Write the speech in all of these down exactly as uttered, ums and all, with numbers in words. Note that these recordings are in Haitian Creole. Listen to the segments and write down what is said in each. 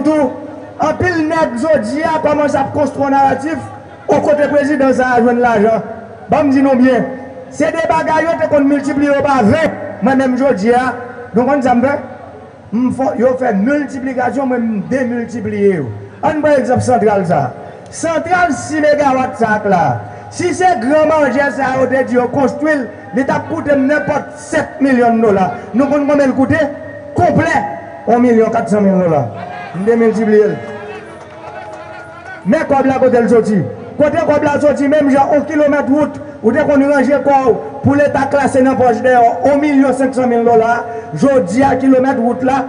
Tou, anpil nèg jodi a kòmanse ap konstwi yon naratif o kote prezidan sa a jwenn lajan. Ban m di nou byen, se de bagay yo te konn miltipliye yo pa ven, mwen menm jodi a, nou konn sa m fè? M fè, yo fè miltiplikasyon, mwen m demiltipliye yo. Ann pran egzanp santral sa a. Santral sis megawat sa a k la, si se gran manjè sa a yo te di yo konstwi l, li t ap koute m nenpòt sèt milyon dola. Nou konn konbyen l koute? Konplè, yon milyon kat san mil dola. M demiltipliye l. Men kòb la kote l soti. Kote kòb la soti, menm jan yon kilomèt wout, ou te konn ranje kò w pou Leta klase nan pòch dèyè w yon milyon senk san mil dola, jodi a kilomèt wout la,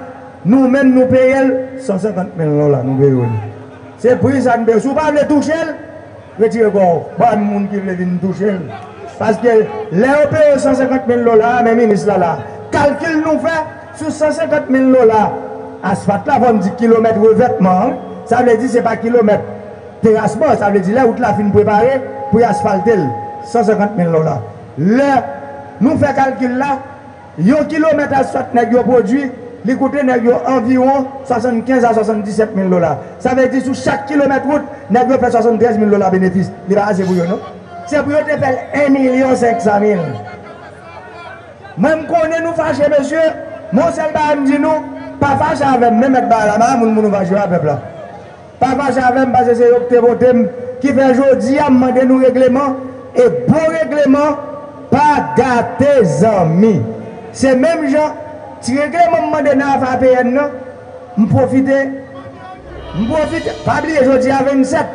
nou menm nou peye l san senkant mil dola, nou peye l. Se pri sa n peye. Si w pa vle touche l, retire kò w. Ba moun ki vle vin touche l. Paske lè yo peye san senkant mil dola a, men minis la la. Kalkil nou fè sou san senkant mil dola, asfalt la, fò n di kilomèt revètman an, wi. Sa vle di se pa kilomèt terasman, sa vle di lè wout la fin prepare pou y asfalte l, san senkant mil dola. Lè nou fè kalkil la, yon kilomèt asfalt nèg yo pwodui, li koute nèg yo anviwon swasannkenz a swasanndisèt mil dola. Sa vle di sou chak kilomèt wout, nèg yo fè swasanntrèz mil dola benefis. Li pa ase pou yo, non? Se pou yo te fè l en milyon senk san mil. Mwen, m konnen nou fache, mesye. Men yon sèl bagay m di nou, pa fache avè m, men mèt bagay la, pa moun pou nou fache yo a, pèp la. Pa fache avè m, paske se yo ki te vote m, ki fè jodi a m mande nou regleman, e bon regleman pa gate zanmi. Se menm jan, ti regleman m mande nan afè A P N nan, m pwofite, m pwofite, pa bliye jodi a vennsèt,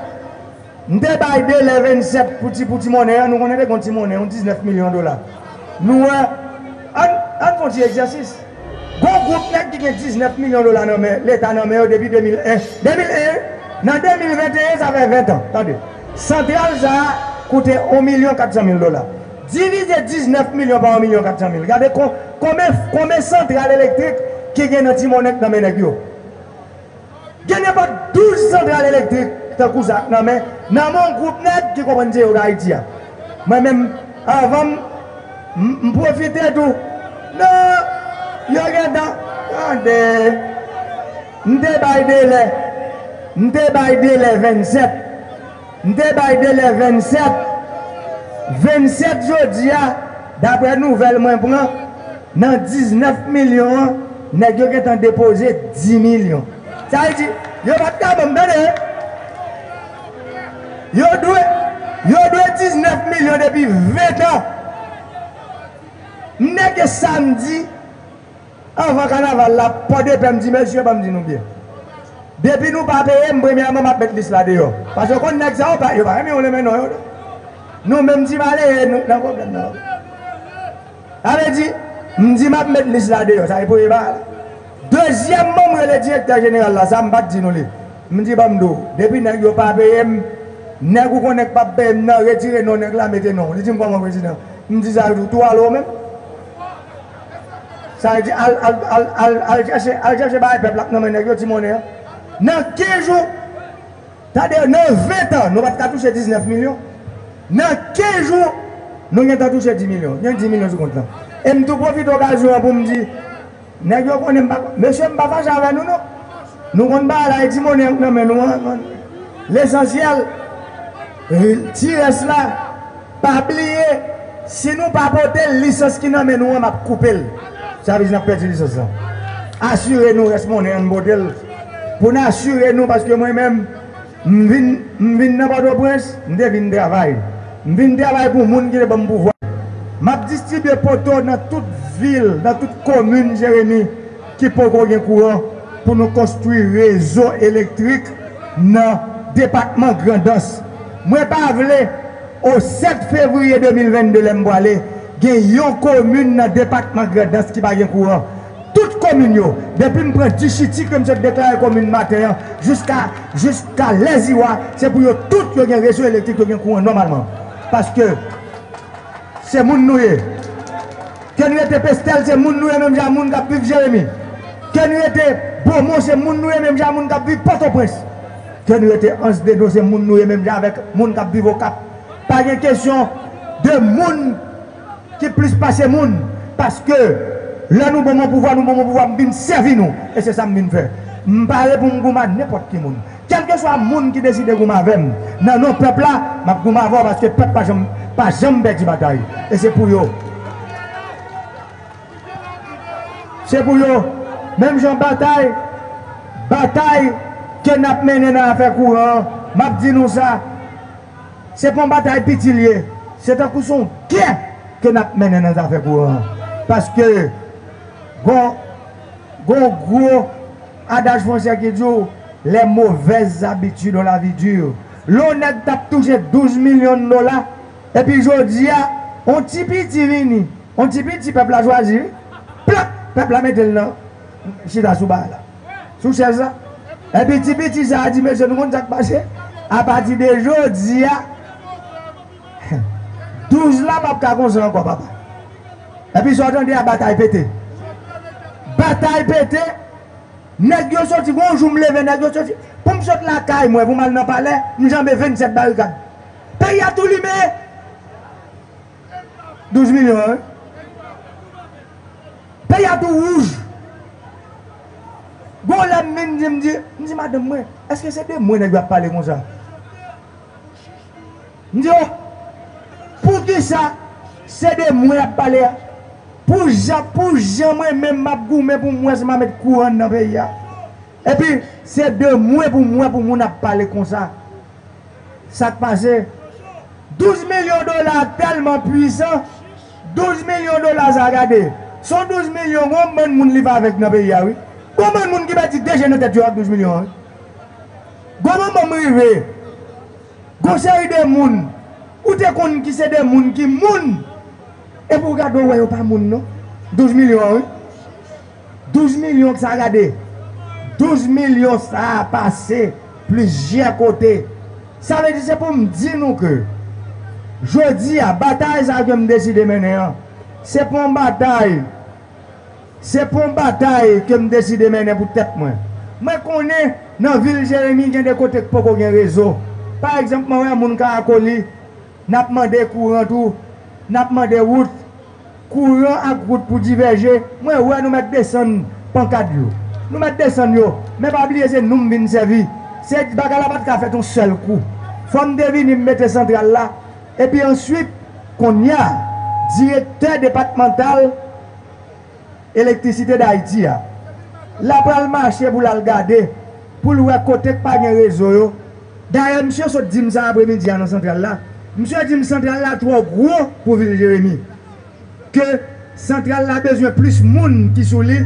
m te bay delè vennsèt pou ti, pou ti monnen an, nou konnen te gon ti monnen, yon diznèf milyon dola. Nou wè, ann, ann fè yon ti egzèsis. Gon gwoup nèg ki gen diznèf milyon dola nan men, Leta nan men yo depi de mil en. De mil en, nan de mil venteyen, sa fè ven tan. Tande. Santral sa a koute yon milyon kat san mil dola. Divize diznèf milyon pa yon milyon kat san mil. Gade kon-, konbyen, konbyen santral elektrik ki gen nan ti monnen k nan men nèg yo. Gen nenpòt douz santral elektrik tankou sa k nan men, nan men yon gwoup nèg ki konprann se yo k Ayiti a. Mwen menm, anvan m, m, m pwofite tou. Non, yo gentan, tande, m te bay delè, m te bay delè vennsèt. M te bay delè vennsèt. Vennsèt jodi a, daprè nouvèl mwen pran, nan diznèf milyon an, nèg yo gentan depoze dis milyon. Sa vle di, yo pa t ka ban m, tande. Yo dwe, yo dwe diznèf milyon depi ven tan. M nèke samdi, anvan kanaval la, Pòdepè, m di, mesye, ban m di nou byen. Depi nou pa peye m, premyèman, m ap met lis la deyò. Paske w konn nèg sa yo pa, yo pa renmen yon renmen non yo. Nou menm ti malere, nou nan pwoblèm nan. Sa vle di, m di m ap met lis la deyò, sa e premye bagay la. Dezyèmman, m rele direktè jeneral la, sa m pa t di nou li. M di, ban m di w, depi nèg yo pa peye m, nèg ou konnen k p ap peye m nan, retire non nèg la, mete non w. Li di m, kòman prezidan? M di sa, tou, tou ale w menm. Sa vle di, al, al, al, al, al chèche, al chèche bagay pèp la k nan men nèg yo, ti monnen an. Nan kenz jou, tande, nan ven tan, nou pa t ka touche diznèf milyon. Nan kenz jou, nou gentan touche dis milyon. Gen dis milyon sou kont lan. E m tou pwofite okazyon an pou m di, nèg yo konnen m pa, mesye, m pa fache avè nou, non. Nou konn bagay la, e ti monnen k nan men nou an. Lesansyèl, ti rès la, pa bliye, si nou pa pote l, lisans ki nan men nou an, m ap koupe l. Sa vle di n ap pèdi lisans lan. Asire nou rès monnen an, n pote l. Pou n asire nou, paske mwen menm, m vin, m vin nan Pòtoprens, m te vin travay. M vin travay pou moun ki te ban m pouvwa. M ap distribye poto nan tout vil, nan tout komin Jeremi ki poko gen kouran pou nou konstwi rezo elektrik nan depatman Grandans. Mwen pa vle, o sèt fevriye de mil vennde, lè m pwale, gen yon komin nan depatman Grandans ki pa gen kouran. Tout komin yo, depi m pran Dichiti ke m sot deklare komin maten an, jiska, jiska Lèziwa, se pou yo tout yo gen rezo elektrik, yo gen kouran nòmalman. Paske se moun nou ye. Ke n rete Pestèl, se moun nou ye menm jan moun k ap viv Jeremi. Ke n rete Bomon, se moun nou ye menm jan moun k ap viv Pòtoprens. Ke n rete Anse de Dos, se moun nou ye menm jan avèk moun k ap viv Okap. Pa gen kesyon de moun ki plis pase moun. Paske lè nou ban m yon pouvwa, nou ban m yon pouvwa, m vin sèvi nou. E se sa m vin fè. M pare pou m goumen ak nenpòt ki moun. Kèlkeswa moun ki deside goumen avè m, nan non pèp la, m ap goumen avè w paske pèp pa janm, pa janm pèdi batay. E se pou yo. Se pou yo. Menm jan batay, batay ke n ap mennen nan afè kouran an, m ap di nou sa, se pa yon batay piti l ye. Se tankou se yon gè ke n ap mennen nan zafè kouran an. Paske gon, gon gwo adaj fransè ki di w, les mauvaises habitudes ont la vie dure. Lè yon nèg t ap touche douz milyon dola, epi jodi a, yon ti piti vini, yon ti piti pèp la chwazi, wi. Plak! Pèp la mete l nan, chita sou ba la, sou chèz la. Epi ti piti sa a di, mesye, nou konn sa k pase? Apati de jodi a, douz la p ap ka konsa ankò, papa. Epi sa w tande a, batay pete. Batay pete. Nèg yo soti, gon jou m leve, nèg yo soti. Pou m sot lakay mwen, pou m al nan palè, m janbe vennsèt barikad. Peyi a tou limen. Douz milyon, wi. Peyi a tou wouj. Gon lè m vin di, m di, m di madanm mwen, èske se de mwen nèg yo ap pale konsa? M di, oh, poukisa se de mwen y ap pale a? Pou jan, pou jan mwen menm m ap goumen pou m wè si m a met kouran nan peyi a. Epi, se de mwen pou m wè pou moun ap pale konsa. Sa k pase? Douz milyon dola tèlman pwisan, douz milyon dola sa gade. Se yon douz milyon, gon bann moun li va avèk nan peyi a, wi. Gon bann moun ki pèdi de je nan tèt yo ak douz milyon an, wi. Gon moman m rive, gon seri de moun, ou te konn ki se de moun ki moun, epi w gade w wè yo pa moun non. Douz milyon an, wi. Douz milyon sa gade. Douz milyon sa a pase plizyè kote. Sa vle di se pou m di nou ke jodi a, batay sa a ke m deside mennen an, se pa yon batay, se pa yon batay ke m deside mennen pou tèt mwen. Mwen konnen nan vil Jeremi gen de kote k poko gen rezo. Pa egzanp, mwen wè moun Karakoli, n ap mande kouran tou, n ap mande wout, kouran ak wout pou divèje, mwen wè nou mèt desann pankad yo. Nou mèt desann yo, men pa bliye se nou m vin sèvi. Se bagay la pa t ka fèt yon sèl kou. Fò m te vini m mete santral la, epi answit, kounye a, direktè depatmantal Elektrisite Dayiti a, l a pral mache pou l al gade, pou l wè kote k pa gen rezo yo. Dayè, misye sot di m sa apremidi a nan santral la. Misye di m santral la twò gwo pou vil Jeremi. Ke santral la bezwen plis moun ki sou li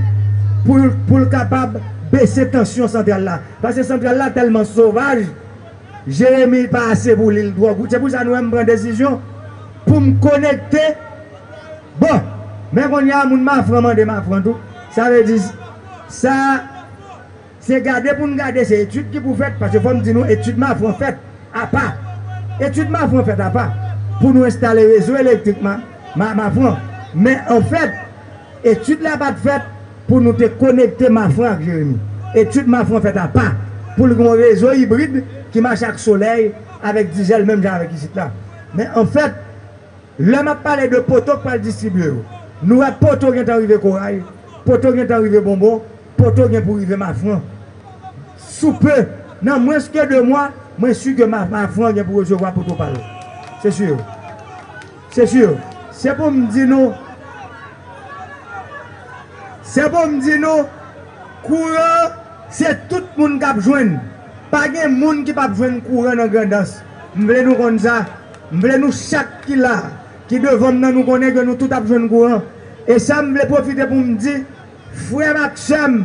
pou, pou l kapab bese tansyon santral la. Paske santral la tèlman sovaj, Jeremi pa ase pou li, l twò gwo. Se pou sa nou wè m pran desizyon pou m konekte. Bon, men kounye a moun Mafran mande Mafran tou. Sa vle di, sa, se gade pou n gade, se etid ki pou fèt, paske fò m di nou, etid Mafran fèt apa. Etid Mafran fèt apa pou nou enstale rezo elektrik Ma, Ma, Mafran. Men anfèt, etid la pa t fèt pou nou te konekte Mafran ak Jeremi. Etid Mafran fèt apa pou l gen yon rezo ibrid ki mache ak solèy, avèk dizèl, menm jan avèk isit la. Men anfèt, lè m ap pale de poto k pral distribye yo, nou wè poto gentan rive Koray, poto gentan rive Bonbon, poto gen pou rive Mafran. Sou pe, nan mwens ke de mwa, mwen si ke Ma, Mafran gen pou resevwa poto pa l. Se si. Se si. Se pou m di nou, se pou m di nou, kouran, se tout moun k ap jwenn. Pa gen moun ki p ap jwenn kouran nan Grandans. M vle nou konn sa. M vle nou chak ki la, ki devan m nan, nou konnen ke nou tout ap jwenn kouran. E sa m vle pwofite pou m di, frè m ak sè m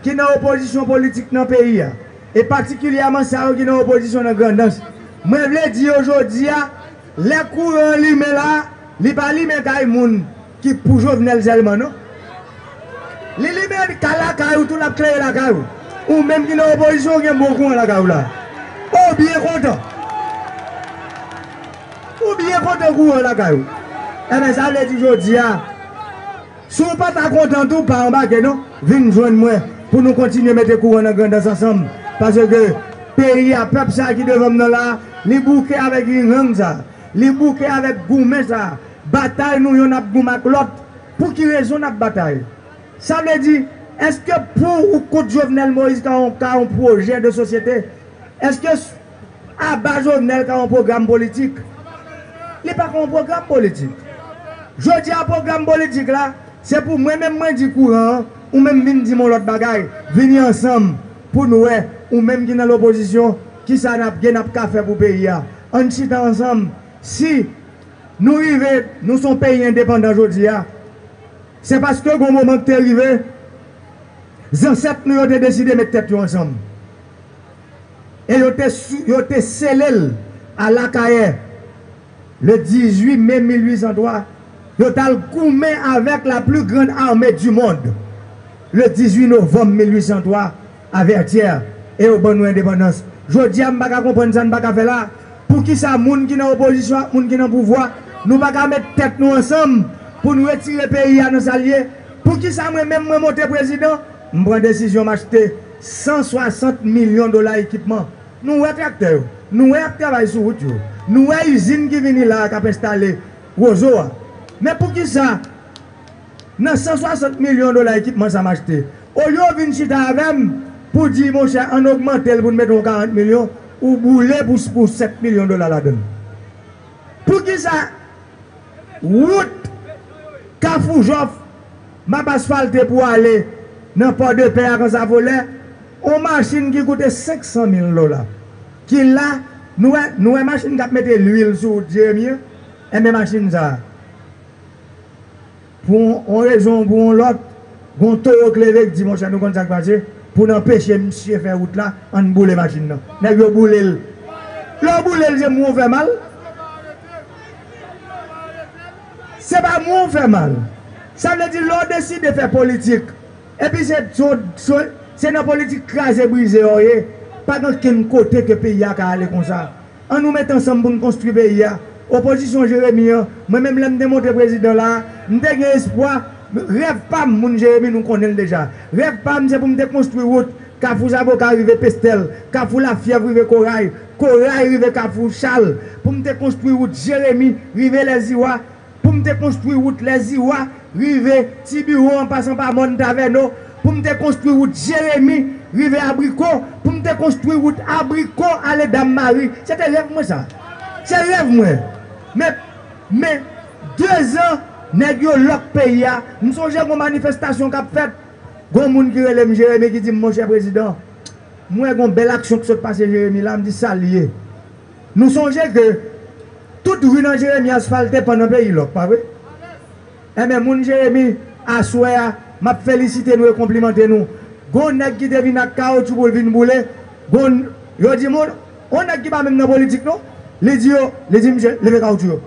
ki nan opozisyon politik nan peyi a, e patikilyèman sa yo ki nan opozisyon nan Grandans, mwen vle di yo jodi a, lè kouran an limen la, li pa limen kay moun ki pou Jovenel sèlman, non. Li limen ka lakay ou tou, l ap klere lakay ou. Ou menm ki nan opozisyon, ou gen bon kouran lakay ou la. Ou byen kontan. Ou byen kontan kouran lakay ou. Enben, sa vle di jodi a, si w pa ta kontan tou, pa anbake non. Vin jwenn mwen pou nou kontinye mete kouran nan Grandans ansanm. Paske peyi a, pèp sa a ki devan m nan la, li bouke avèk rirang sa a. Li bouke avèk goumen sa a. Batay nou yonn ap goumen ak lòt. Pou ki rezon n ap batay? Sa vle di, Èske pou ou kont Jovenel Moïse ka yon, ka yon pwojè de sosyete? Èske s- aba Jovenel ka yon pwogram politik? Li pa ka yon pwogram politik. Jodi a, pwogram politik la, se pou mwen menm mwen di kouran an, ou menm vin di m yon lòt bagay. Vini ansanm pou n wè, ou menm ki nan lopozisyon, kisa n ap gen, n ap ka fè pou peyi a. Ann chita ansanm. Si nou rive, nou se yon peyi endepandan jodi a, se paske gon moman ki te rive, zansèt nou yo te deside met tèt yo ansanm. E yo te, sou- yo te sele l a Lakayè, le dizuit mai mil uit san twa. Yo t al goumen avèk la plus grande armée du monde, le dizuit novanm mil uit san twa, a Vètyè, e yo ban nou endepandans. Jodi a, m pa ka konprann sa n pa ka fè la. Poukisa moun ki nan opozisyon ak moun ki nan pouvwa, nou pa ka met tèt nou ansanm pou n retire peyi a nan sa l ye? Poukisa mwen menm mwen monte prezidan, m pran desizyon m achte san swasant milyon dola ekipman? Nou wè traktè yo, nou wè y ap travay sou wout yo, nou wè izin ki vini la a k ap enstale wozo a. Men poukisa nan san swasant milyon dola ekipman sa m achte, olye w vin chita avè m pou di, monchè, ann ogmante l pou n mete yon karant milyon, ou boule pou, pou sèt milyon dola ladan l? Poukisa wout Kafou Jòf m ap asfalte pou ale nan Pòdepè ak Ansafolè, yon machin ki koute senk san mil dola, ki la, nou wè, nou wè machin k ap mete lwil sou wout Jeremi an? Enben, machin sa a, pou yon rezon ou pou yon lòt, gon towo k leve k di, monchè, nou konn sa k pase, pou n anpeche misye fè wout la, ann boule machin nan. Nèg yo boule l. Lè w boule l, se mwen w fè mal. Se pa mwen w fè mal. Sa vle di, lè w deside fè politik, epi se, se, se, se nan politik kraze brize w ye, pa gen okenn kote ke peyi a ka ale konsa. Ann nou met ansanm pou n konstwi peyi a. Opozisyon Jeremi an, mwen menm lè m te monte prezidan la a, m te gen espwa, rèv pa m, moun Jeremi nou konnen l deja. Rèv pa m se pou m te konstwi wout Kafou Zaboka rive Pestèl, Kafou Lafyèv rive Koray, Koray rive Kafou Chal, pou m te konstwi wout Jeremi rive Lèziwa, pou m te konstwi wout Lèziwa, rive Ti Biwo an pasan pa Mòn Tavèno, pou m te konstwi wout Jeremi, rive Abriko, pou m te konstwi wout Abriko, ale Dam Mari. Se te rèv mwen sa. Se rèv mwen. Men, men, dezan, nèg yo lòk peyi a. M sonje gon manifestasyon k ap fèt. Gon moun ki rele m Jeremi ki di m, monchè prezidan, m wè gon bèl aksyon k sot pase Jeremi la, m di sa l ye. Nou sonje ke tout ri nan Jeremi asfalte pandan peyi lòk, pa vre? Enben, moun Jeremi, aswè a, m ap felisite nou e konplimante nou. Gon nèg ki te vin ak kawotchou pou l vin boule, gon, yo di moun, on nèg ki pa menm nan politik non, li di yo, li di misye, leve kawotchou yo.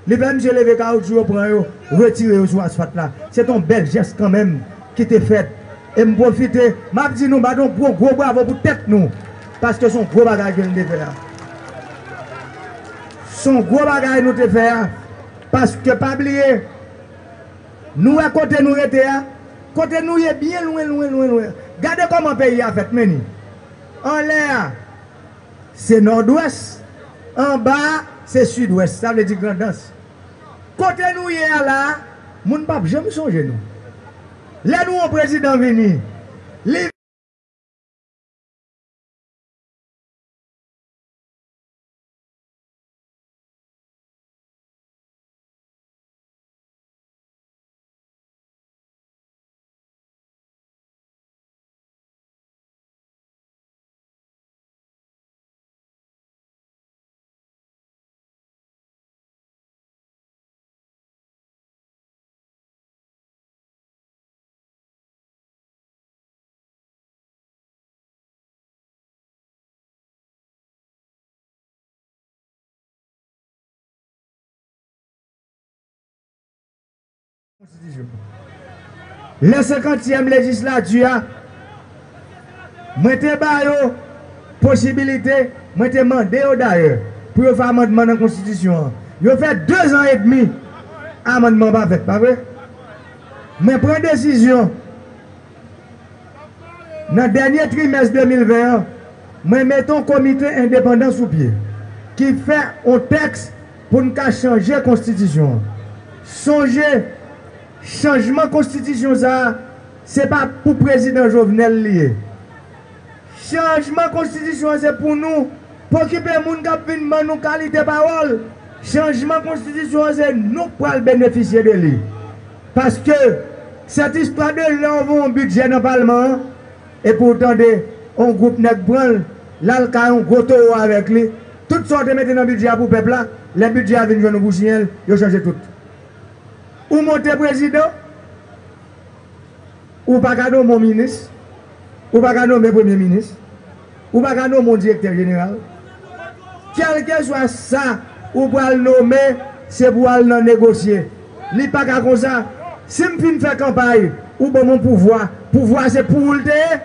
Li fè misye leve kawotchou yo, pran yo, retire yo sou asfalt la. Se t on bèl jès kanmenm ki te fèt. E m pwofite, m ap di nou, bat on gwo, gwo bravo pou tèt nou. Paske s on gwo bagay ke n te fè a. S on gwo bagay nou te fè a. Paske pa bliye, nou wè kote nou rete a, kote nou ye byen lwen, lwen, lwen, lwen. Gade kòman peyi a fèt, men ni. Anlè a, se Nòdwès, anba a, se Sidwès, sa vle di Grandans. Kote nou ye a la a, moun p ap janm sonje nou. Lè nou wè yon prezidan vini, li Konstitisyon. Lè senkantyèm lejislati a, mwen te ba yo posibilite, mwen te mande yo dayè, pou yo fè amandman nan konstitisyon an. Yo fè dezan edmi, amandman pa fèt, pa vre? Mwen pran desizyon, nan dènye trimès de mil ven an, mwen mete yon komite endepandan sou pye, ki fè yon tèks pou n ka chanje konstitisyon an. Sonje, chanjman konstitisyon sa a, Se pa pou prezidan Jovenel li ye. Chanjman konstitisyon an se pou nou. Pa okipe moun k ap vin ban nou kalite pawòl. Chanjman konstitisyon an se nou k pral benefisye de li. Paske sèt istwa de lè w voye yon bidjè nan palman an, epi w tande yon gwoup nèg pran l, l al kay yon gwo towo avèk li. Tout sa w te mete nan bidjè a pou pèp la, lè bidjè a vin jwenn ou pou siyen l, yo chanje tout. Ou monte prezidan, ou pa ka nonmen yon minis, ou pa ka nonmen premye minis, ou pa ka nonmen yon direktè jeneral. Kèlkeswa sa ou pral nonmen, se pou al nan negosye. Li pa ka konsa. Si m fin fè kanpay, ou ban m yon pouvwa, pouvwa se pou ou l te ye,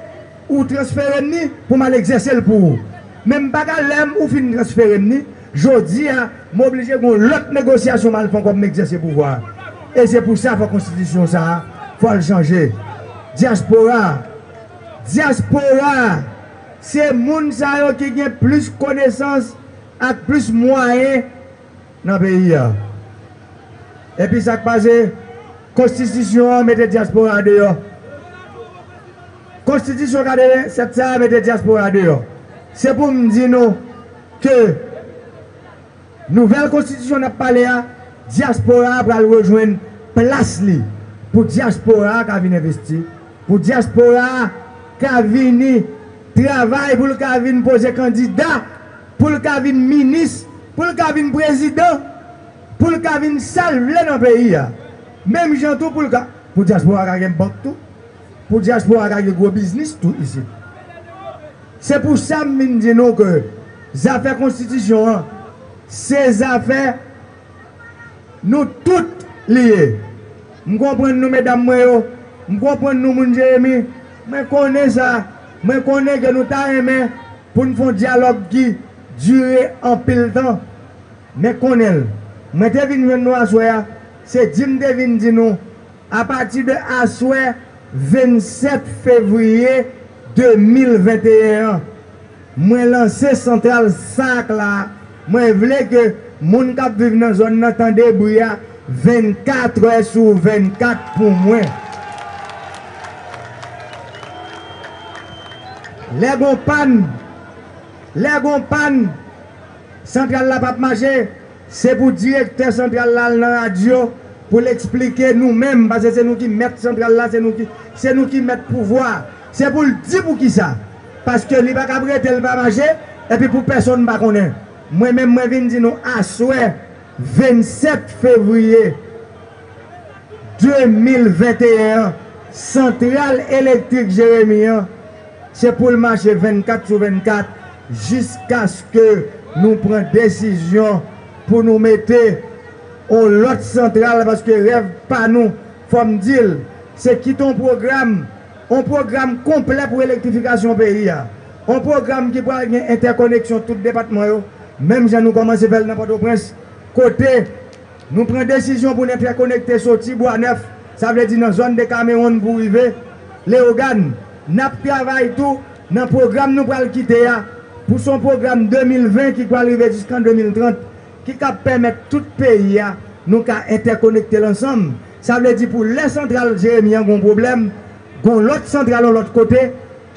ou transfere m ni pou m al egzèse l pou ou. Men m pa ka, lè m ou fin transfere m ni, jodi a, m oblije gen yon lòt negosyasyon m al fè ankò pou m egzèse pouvwa a. E se pou sa fò konstitisyon sa a, fò l chanje. Dyaspora, dyaspora, se moun sa yo ki gen plis konesans ak plis mwayen nan peyi a. Epi sa k pase, konstitisyon an mete dyaspora a deyò. Konstitisyon katrevennsèt sa a mete dyaspora a deyò. Se pou m di nou ke nouvèl konstitisyon n ap pale a, dyaspora a pral rejwenn plas li. Pou dyaspora a ka vin envesti, pou dyaspora a ka vini travay, pou l ka vin poze kandida, pou l ka vin minis, pou l ka vin prezidan, pou l ka vin sa l vle nan peyi a. Menm jan tou pou l ka, pou dyaspora ka gen bank tou, pou dyaspora ka gen gwo biznis tou isit. Se pou sa m vin di nou ke zafè konstitisyon an, se zafè nou tout li ye. M konprann nou, medam mwen yo, m konprann nou, moun Jeremi. Mwen konnen sa, mwen konnen ke nou ta renmen pou n fè yon dyalòg ki dire anpil tan. Men konnen l, mwen te vin jwenn nou aswè a, se di m te vin di nou, apati de aswè vennsèt fevriye de mil venteyen an, mwen lanse santral SAC la. Mwen vle ke moun k ap viv nan zòn nan tande bri a vennkat è sou vennkat pou mwen. Lè gon pàn, lè gon pàn, santral la p ap mache, se pou direktè santral la al nan radyo pou l eksplike nou menm, paske se nou ki mèt santral la, se nou ki, se nou ki mèt pouvwa a. Se pou l di poukisa. Paske li pa ka ap rete l pa mache, epi pou pèsonn pa konnen. Mwen menm, mwen vin di nou aswè, vennsèt fevriye de mil venteyen an, santral elektrik Jeremi an, se pou l mache vennkat sou vennkat jiskaske nou pran desizyon pou nou mete yon lòt santral, paske rèv pa nou, fò m di l, se kite yon pwogram, yon pwogram konplè pou elektrifikasyon peyi a. Yon pwogram ki pral gen entèkoneksyon tout depatman yo, menm jan nou kòmanse fè l nan Pòtoprens, kote nou pran desizyon pou n entèkonekte soti Bwa Nèf, sa vle di nan zòn de Kamewonn pou rive Leyogàn. N ap travay tou nan pwogram nou pral kite a, pou se yon pwogram de mil ven ki pral rive jiskan de mil trant, ki kab pèmèt tout peyi a, nou ka entèkonekte l ansanm. Sa vle di pou lè santral Jeremi an gon pwoblèm, gon lòt santral yon lòt kote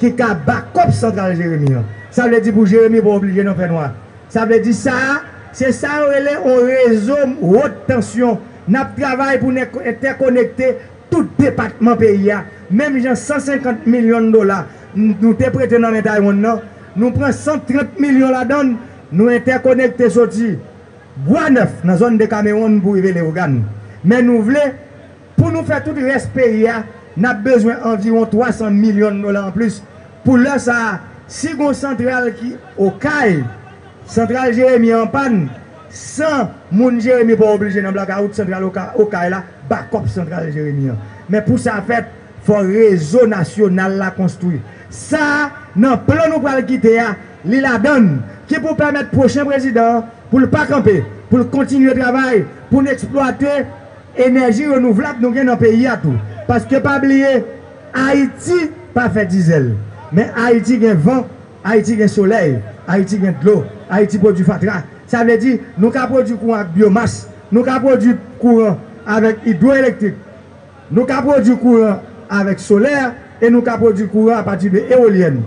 ki ka bakòp santral Jeremi an. Sa vle di pou Jeremi pa oblije nan fènwa. Sa vle di sa a, se sa yo rele yon rezo wot tansyon. N ap travay pou n entèkonekte tout depatman peyi a. Menm jan san senkant milyon dola n-, nou te prete nan men Taiwan nan, nou pran san trant milyon ladan l, nou entèkonekte soti Bwa Nèf nan zòn de Kamewonn pou rive Leyogàn. Men nou vle, pou nou fè tout rès peyi a, n ap bezwen anviwon twa san milyon dola anplis. Pou lè sa a, si gon santral ki Okay, santral Jeremi an pàn, san moun Jeremi pa oblije nan blakawout, santral Okay, Okay la bakòp santral Jeremi an. Men pou sa fèt, fò rezo nasyonal la konstwi. Sa a, nan plan nou pral kite a, li ladan l, ki pou pèmèt pwochen prezidan an, pou l pa kanpe, pou l kontinye travay, pou n eksplwate enèji renouvlab nou gen nan peyi a tou. Paske pa bliye, Ayiti pa fè dizèl. Men Ayiti gen van, Ayiti gen solèy, Ayiti gen dlo, Ayiti pwodui fatra. Sa vle di, nou ka pwodui kouran ak byomas, nou ka pwodui kouran avèk idwoelektrik, nou ka pwodui kouran avèk solè, e nou ka pwodui kouran apati de ewolyèn.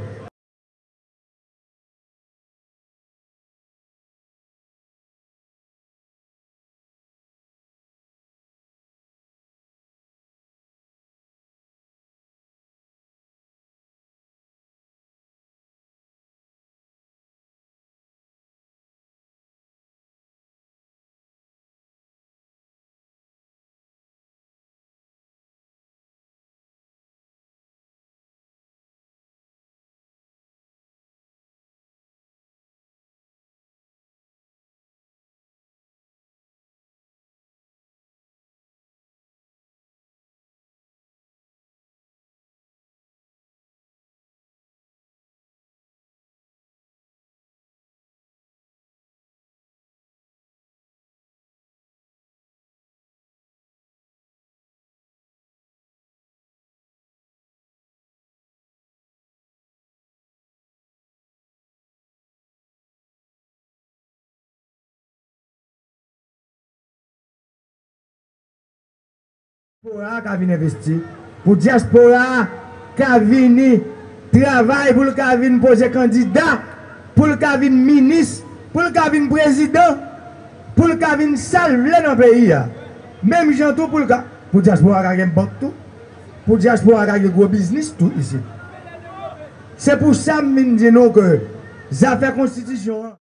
Dyaspora a ka vin envesti, pou dyaspora a ka vini travay, pou l ka vin poze kandida, pou l ka vin minis, pou l ka vin prezidan, pou l ka vin sa l vle nan peyi a. Menm jan tou pou l ka, pou dyaspora a ka gen bank tou, pou dyaspora a ka gen gwo biznis tou isit. Se pou sa m vin di nou ke zafè konstitisyon an.